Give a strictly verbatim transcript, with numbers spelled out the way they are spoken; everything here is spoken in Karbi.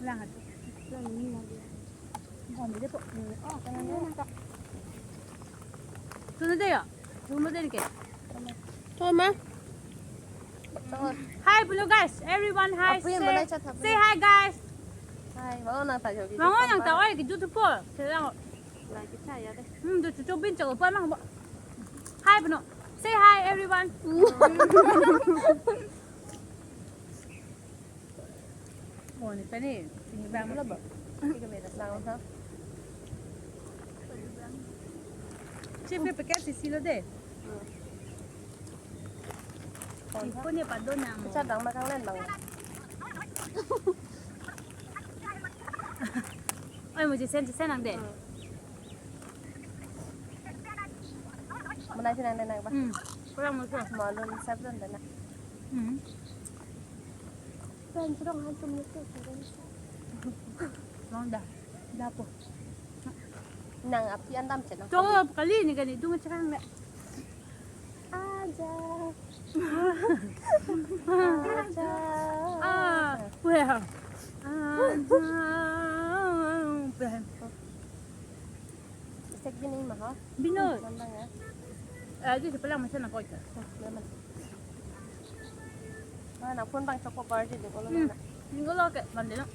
Lang ato. Lang ini lagi. Bon, ini po. Oh, kanan dia. Tuna deh ya. Tuna deh ke. Toma. Hi, hello guys. Everyone, hi. Apri, say, mana chat, Apri? Say hi, guys. Hi, mau nang tajo video. Mau nang tajo, oi, gitu tuh po. Selang. Lagi saya deh. Hmm, tuh cucu bin cakap apa emang, Bo? Hi, Beno. Say hi, everyone. Oh, ni pani, ini bang lo, Bo. Tiga meter. Lang, ha? Chief, pakai sisi lo deh. Ipo ni padon nang. Chadang makang len bang. Oi, mo jisen, jisen nang deh. Mulai sih nang deh nang ba. Hmm. Kurang mo so. Malu ni sab don deh na. Hmm. Pen churong han tum ni tu. Long dah. Dah po. Nang api andam chenang. Tuh, kali ni kan itu ngecekang deh. Aja. Aja. Ah, weh. Aja. Weh. Isek bini ma ha? Bino. Nandang ya. Eh, di sepelang macam nak kau itu. Memang. Ah, na phone bang choko bar di deh kalau Hmm. na. Minggu lo ke, mandi lo.